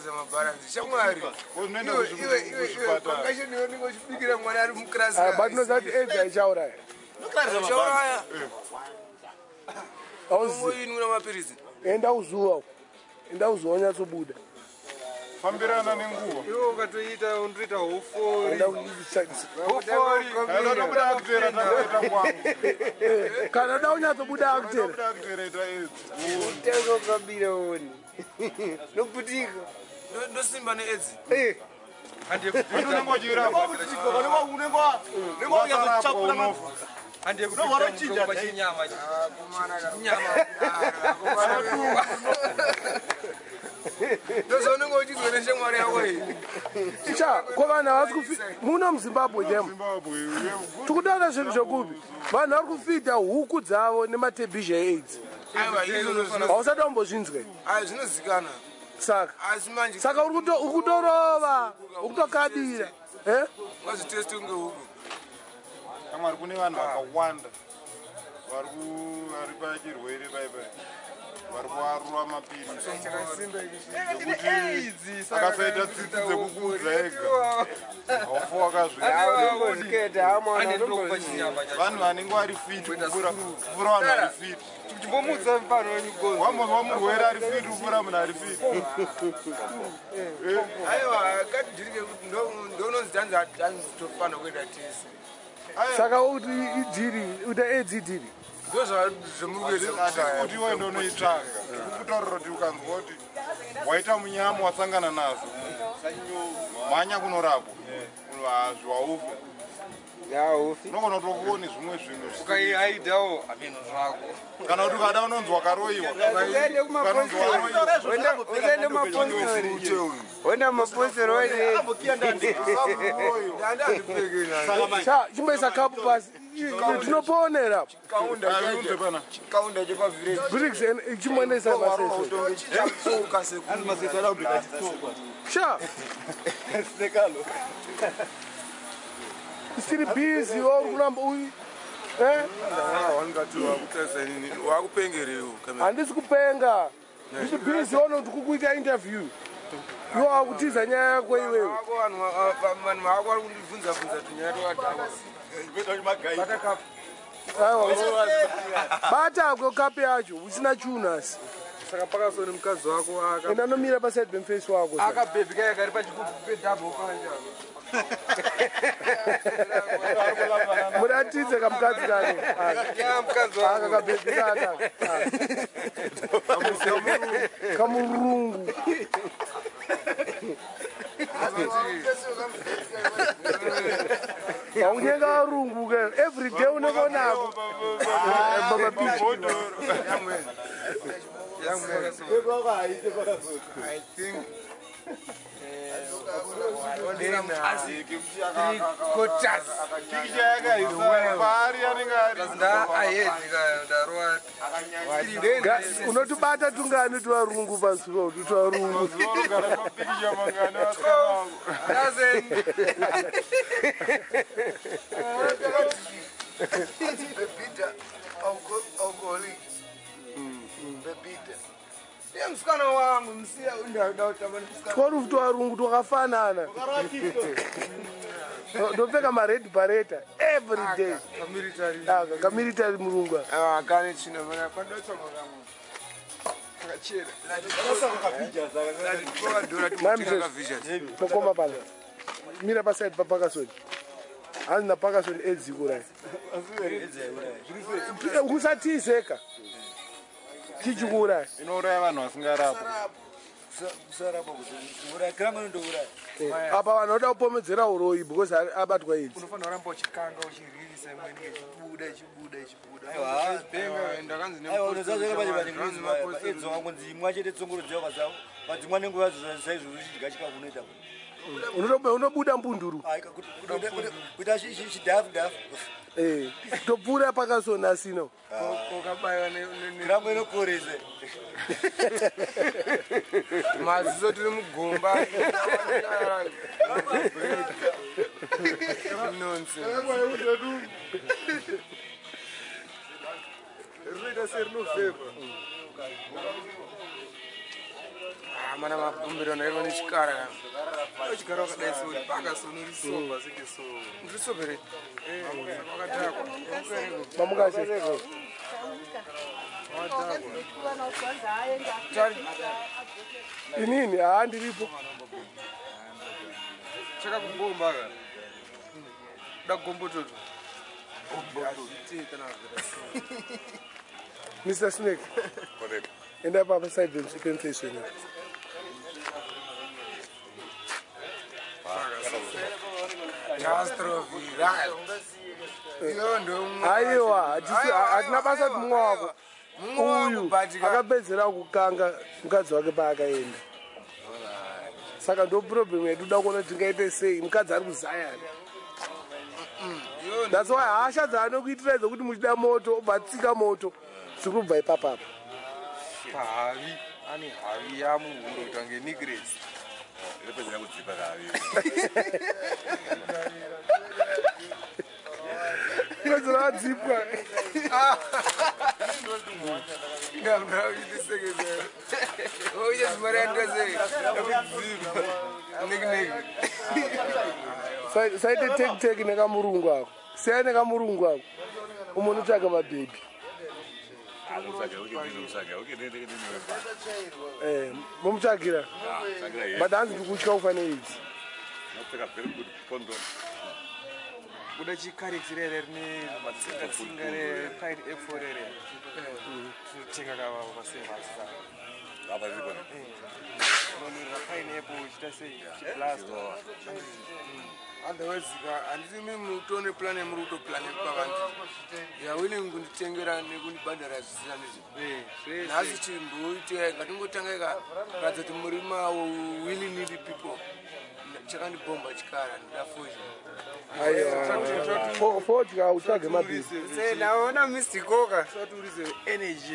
Kuratidza mabharanzi, shamwari. Unoenda Iwe, iwe, iwe, iwe, kuzvipatara. concussion iwe unenge uchibikira mwana ari mukirasi. Ah, but unoziva kuti AIDS haichauraya? Chauraya. Hauzivi. Ungoinwira mapiritsi. Enda uzuva uko. Enda uzuva unyatsobuda. Fambirana nenguva. Iwe ukatoita unotoita hofori. Enda Hofori. Tobuda akutera, takuita kwangu. Kana uda unyatsobuda akutera. Tobuda akutera, ita AIDS. Utanga ukabira uone noputika. Ndosimba neAIDS. Unenge uchirapwa. Ukasarapwa unofa. Handiyekuchinyama chinyama. Ndozaunenge uchizwa neshamwari yako iyi. Cha ko vanhu havasi kufi muno muZimbabwe demo. Zimbabwe. Tikutaura zvinhu zvokupi? Vanhu vari kufidha huku dzavo nematebhizha eAIDS. Aiwa, izvozvo Hausati wambozvinzwa? Ai, zvinozikana. Saka Asi manje saka uri kutorova, uri kutokabira, eh? ngazviteste kunge huku. Shamwari, kune vanhu vakawanda vari pachirwere paipai, vari kuarura mapirisi ekuti akasaita tsitsi dzekukuudza ega, haufa wakazvi. Handiyekupa chinyama chacho. Vanhu vanenge vari fit kupfuura vanhu vari fit. Chimbomutsa mufano wenyu gozi. Wambonzwa murwere ari fit kupfuura munhu ari fit? Aiwa, kadhiri kekuti ndononzi tanzi tanzi tofanira kuita tese. Saka kuti idhiri uta AIDS idhiri? Ndozvamuri kuedza kushaya. Kuti iwe ndonoitsvaga kukutaurira kuti ukanzwa kuti waita munyama, wasangana nazvo, mhanya kunorapwa, hazviwaufa. Haufi. Unogona kutokuone zvimwe zvinhu Ukaihaidhawo hameno zvako. Kana kuti ukada unonzi wakaroyiwa. Usaende kumapostori, usaende kumapostori, wenda kumapostori waine. Ndanda handipfeke. Cha chimboisa kapu pasi, tinoponera. Unze pana. Kaunda chepavhireji. Briggs, chimboendesa masese. Chitsoka sekuru. Sha isiri busy, uri kuramba uyu, eh? Wangati wakutarisa inini wakupengerewo? Handisi kupenga, ndisi busy ono kuti kukuita interview, iwe wakutiza nyaya yako iwewe. Vanhu vako vari kundibvunza bvunza tunyaya twakadhakwa. Aiwa, bata kapu yacho usina chunhu asi. Saka pakasoni mukadzi wako aka Enda nomira paside pemufesi wako saka. Akabhebhi kaya kari pachigubhu pedhabho panja. Muratidze kamukadzi kake. Ya mukadzi Aka wako. kabhebhi kaka kamurungu. Haunyenga varungu ke every day unenge unako pamapichi. I think quarters. Pikicha yakaisa paari anenge ari. Nda ahedhi kaya ndarova. Unotibata tungani twarungu pasuka kuti twarungu? Mazuva anogara mapikicha mangani vasikana vangu? Dozen. Bebida alcoholic. Bebida. Iye musikana wangu musiya undauda kutamba nemusikana. 12 twarungu twakafanana, ndopfeka mared bareta every day. Kamilitary. Aka kamilitary murungu aka. Ah, kane chino mana padotswa makamwe. Akachena. Ma'am, tokoma pano, mira paside papakasoni, hanzi napakasoni AIDS kurai usatizeka chichikuuraya. Inouraya vanhu vasingarapwa. Kusarapa kuti uraya kirango inondouraya. Apa vanhu vanoda kupomedzera uroyi because abatwa AIDS. Unofanira kuramba uchikanga uchiririsa imweni ichibuda ichibuda ichibuda. Ndakanzi Aiwa, unoziva AIDS wangonzi imwa chete tsongoro dzavo kazavo vadzimwa nenguva saizvozvo uchidya chikafu unoita Unobuda mbunduru. Kuita chidhafu dhafu. Eh, topfuura pakasoni asina. Ukabaiwa Kirango inokorese. maziso tiri mugomba. Nonsense. Rinoita serinofeva. Mana mabhumbiro ndairwa nechikara. Uchigara wakadai so paka so unorisoba senge so. Ndirisobere. Wakadhakwa. Mamuka sei? Inini haa ndiripo. Chakakugomba ka. Da gombo toto. Mr Snake. Correct. Enda papa side pemface wenyu. Catastrophe. Right. Iyo ndo Aiwa, hatina basa kuti mumwe wako. Mumwe wangu Uyu but ka- akapedzera kukanga mukadzi wake paakaenda. Saka ndo problem yedu, toda kuona kuti tingaite sei. Mukadzi ari kuzayana. That's why hasha dzaanokuitirai dzokuti muchida moto obva atsika moto zviri kubva ipapapa. Pahavi ane havi yamuhuro kuita kunge necklace. Iripedzera kudzipa kavi. Pedzera adzipwa. Saite teki teki nekamurungu ako. Siyai nekamurungu ako. Umwe unotsvaga mabhebhi. Momutsvagira. But hanzi ndikutya kufa neIDS. Kuda chikarekisi rere rine matsinga tsinga re pine apple rere. Tinotenga kava pasevhasi. Unomirira pine apple uchiita sei? Chiblasta. Otherwise handisi mimi mutone plan yemuri kutoplane pavantu. You are willing kunditengera nekundibhadhara zvisina nezvi. Nhasi chimboitai ngatingotanga kuratidza kuti muri ma willy nilly people. Chakandibhomba chikara ndoda fodya. Aiwa. Fodya utsvage mabhebhi. Se naona mistikoka. Satiurize energy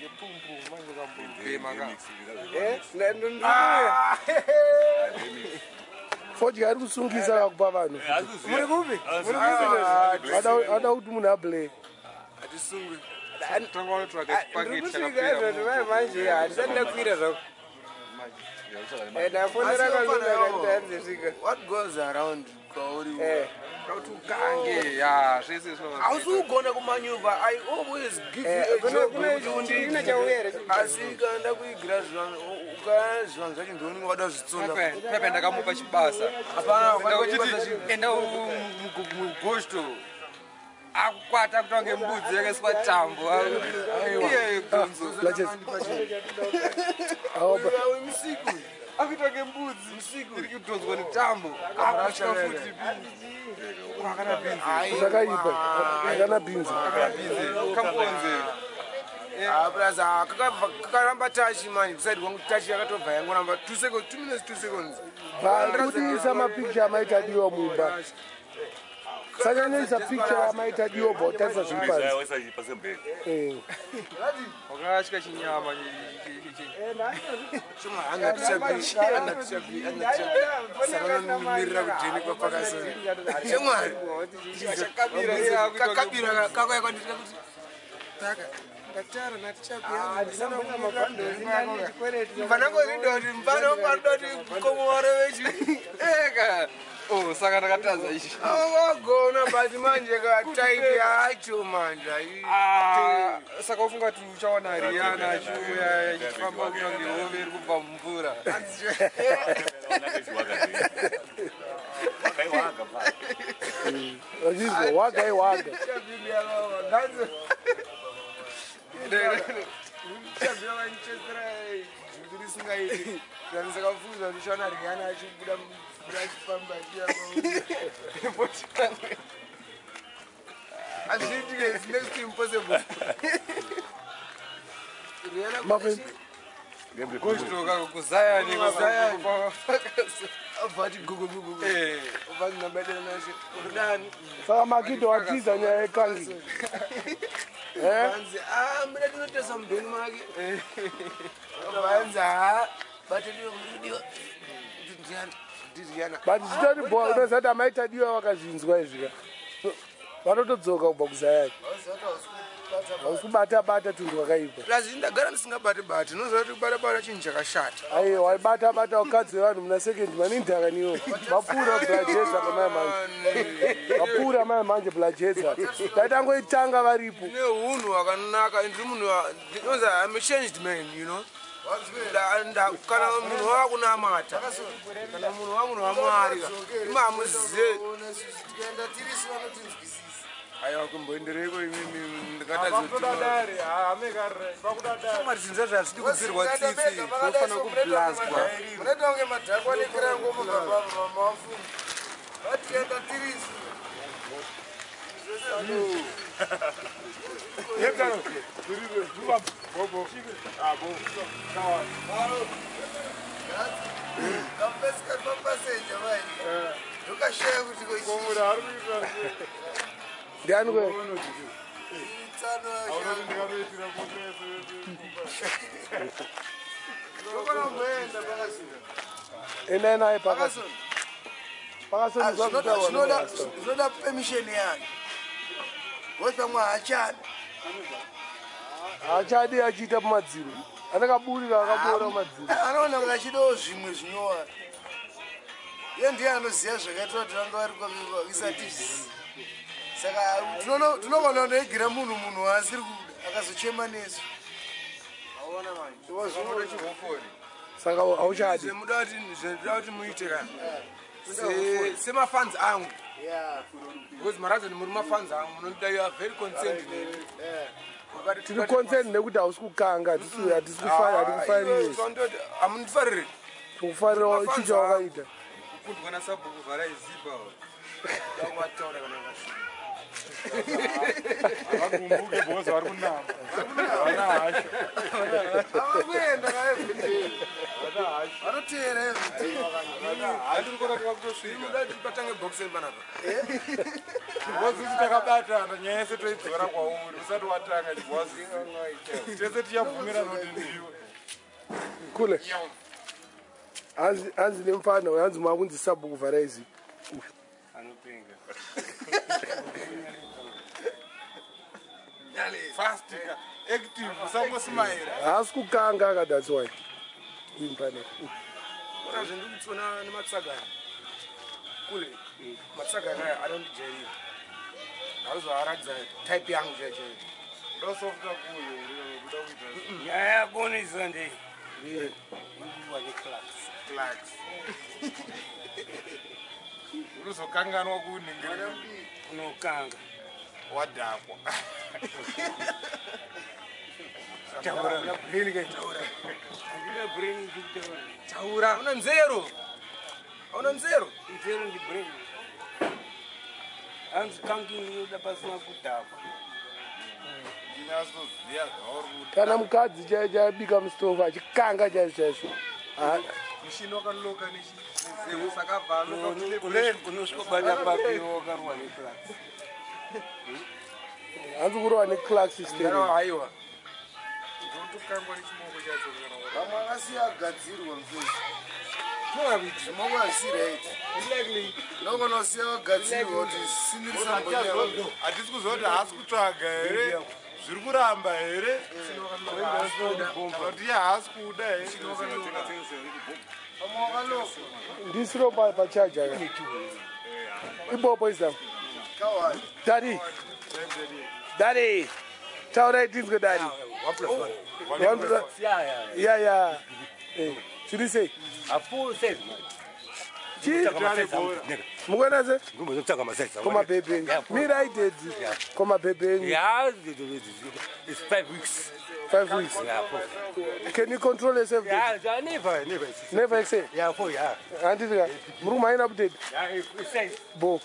yepumpu manje kambobhema ka. Fodya ari kusungisa kakupa vanhu. Muri kupi? Ada kuti munhu ablay. Hatisungwi. Tanga wanotsvaga chipaketi Ndiri chakapera. kusvika izvozvo manje handisati ndakwira zvako. Ndafonera kalunga. What goes around kwauri Kuti ukange ya zvese zvinova. Hausi kugona kumanyuva. I always give you a job yekuti China chauya here? Asi kana ndakuigira zvivanhu ukaya zvivanhu zvacho ndionenge wada zvitsonda. Pepe ndakamupa chibasa. Hapana Ndakuchiti enda mugosto. Akukwata kuita kunge mbudzi yakaiswa tambo. Iye gonzo. Laches. Aoba. Musiku. Akuita kunge mbudzi iri kudhonzwa netambo. Akutya futi bhinzi. Akana bhinzi. Zvakaipa. Akana bhinzi. Akana bhinzi. Kamuonze. Plus kakaramba tachi manje kuside kwangu tachi yakatobva yangoramba 2 seconds 2 minutes 2 seconds. Bvakudisa mapicture amaita diwa mumba. Sanyanyoisa picture amaita diwa bva utarisa zviri panze. Wakatya chinyama. Shoma hanga tichabi hanga tichabi hanga tichabi. Saka nomirira kujeni kwapakasoni. Shomwari. Chakabira Kakabira kakauya kwandiri kuti taka ndatara natichabi mfanangoridoti mfana wangu kuti komowaro vechi Eka. Oh, saka ndakatadza ichi. Wagona but manje ka type yacho manje Ah, saka ufunga kuti uchaona Rihanna achiuya achifamba kuita kunge hove iri kubva mumvura. Vachizwa waga iwaga. Sakafunza ndichaona Rihanna achibuda mvura achifamba achiya. Hazviitike, it's next to impossible. Rihanna Mafembe. Gosto kuzayani Kuzayani. kuzayani. abva ati gugugugugu. Obva ndinabetera nashe. Urudani. Saka Makido watiza nyaya yekangi. Vanzi, ah, mina tinotesa mudheni make. Vanzi, ha, batediwa mudiwa. Ndiana, ndiana. But zvitori bho unoziva kuti amaita diwa vakazvinzwa izvi ka. Vanotodzoka kubva kuzayani. Hausi kubata bata tunhu twakaipa. Plus ndagara ndisingabati bati, unoziva kuti kubata bata chinhu chakashata. Aiwa, waibata bata vakadzi vevanhu muna second manindhakaniwo. Vapfuura blajeza pamai manje, vapfuura mai manje blajeza, taitangoitanga varipo. Ndine hunhu hwakanaka, ndiri munhu ndinonzi I'm a changed man, you know. Kana munhu wakunamata, kana munhu wa munhu waMwari, imamuzive. Tikaenda tirisi vanotinzwisisa. Aiwa, kumboendereiko imimi? Ndikatadzaamari zvinhu zvazvo hazvidi kubvirwa tsitsi, zvinofanira kublastwa. Munoita kunge madhakwa nekirangomo mamafunga vatienda tirisi. Kampesikati papaseja vai ndokashaya kuti Ndiani kwe? Tsano. Ndokona kumboenda pakasina. Endai naye pakasoni. Pakasona. Pakasoni. Zvinoda permission yake because pamwe haachadi. Haachadi achiita pamadziro, anakaburira, akaboora pamadziro. Anoona kuti achidawo zvimwe zvinyowani. Iye ndiye anoziva zvakaita kuti vanga vari kwaisati. Saka tinogona kunoigira munhu waasiri kuda akazochema nesu. Saka hauchadi. Zvemuda kuti muite kana semafans angu, because marazoni muri mafans angu, munondida, you are very concerned neni. Tiri concerned nekuti hausi kukanga, hatisi hatikufariri. Hamundifariri. Tikufarira chicha wakaita. Kukundwa nasabhuku vharaizipa. Wataura kana vakasvika. Havagumbuke because vari kunama, havana hasha. Avakuenda kaeveryday, vanoteera everyday. Handiri kuona takakutosvika. Muda kuti patange boxing panapa? Chibhozi ichi takabatana, nyaya yese toidzora kwauri usati watanga. Chibhozi tese tichabvumirana kuti ndiwe. Kule hanzi nemufana uyu, hanzi makunzi sabhuku vharaizi. Anopenga. Fast ka, active, usangosimaira. Haasi kukanga aka, that's why uyu mufana. Ona zvendiri kutsona nematsagana kule, matsagana aya anondijairira, ndauzoaratidza type yangu chaiyo chaiyo. Ndosofta kuyo kuda kuita. Nyaya yako unoiziva ndei? Ikuwa neclarks. Clarks unozokanganwa kuningirira. Unokanga. Wadhakwa. Taura, brain ke, taura. Handina brain, ndikutaura. Taura, una nzero, una nzero. Nzero ndi brain. Hanzi kanking inoda pasina kudhakwa. Ndinyasoziva zvauri kuda. Kana mukadzi chaiyo chaabika musitofu achikanga chaizvo chaizvo. Mushini wakaloka nezeu saka bva. Unosvikobata papi wakarohwa neclarks? Hanzi kurova neclark system. Haiwa. Ndotokangwa nechimoko chacho kana. Vamwe akasiya agadzirwa mufesi, zvimoko hazisi right, unogona kusiya wagadzirwa kuti sinirisa mbonyaa. Hatisi kuziva kuti haasi kutsvaga here, zviri kuramba here, kana kuti iye haasi kuda here. Vamwe wakaloka. Ndisiro pachaja ka ibopo izam. Kawani. Dadi, dadi, taurai tinzwe, dadi. One. Ya, zviri sei? Chii? Mukuona se komabhebhi enyu, mirai daddy, komabhebhi enyu. Yeah, it's 5 weeks. 5 weeks. Yeah, four. Can you control yourself, daddy? Yeah, never, never. Never say. Yeah, four, yeah. Handiti ka muri kumhaina update? Yeah, it's safe. Bo.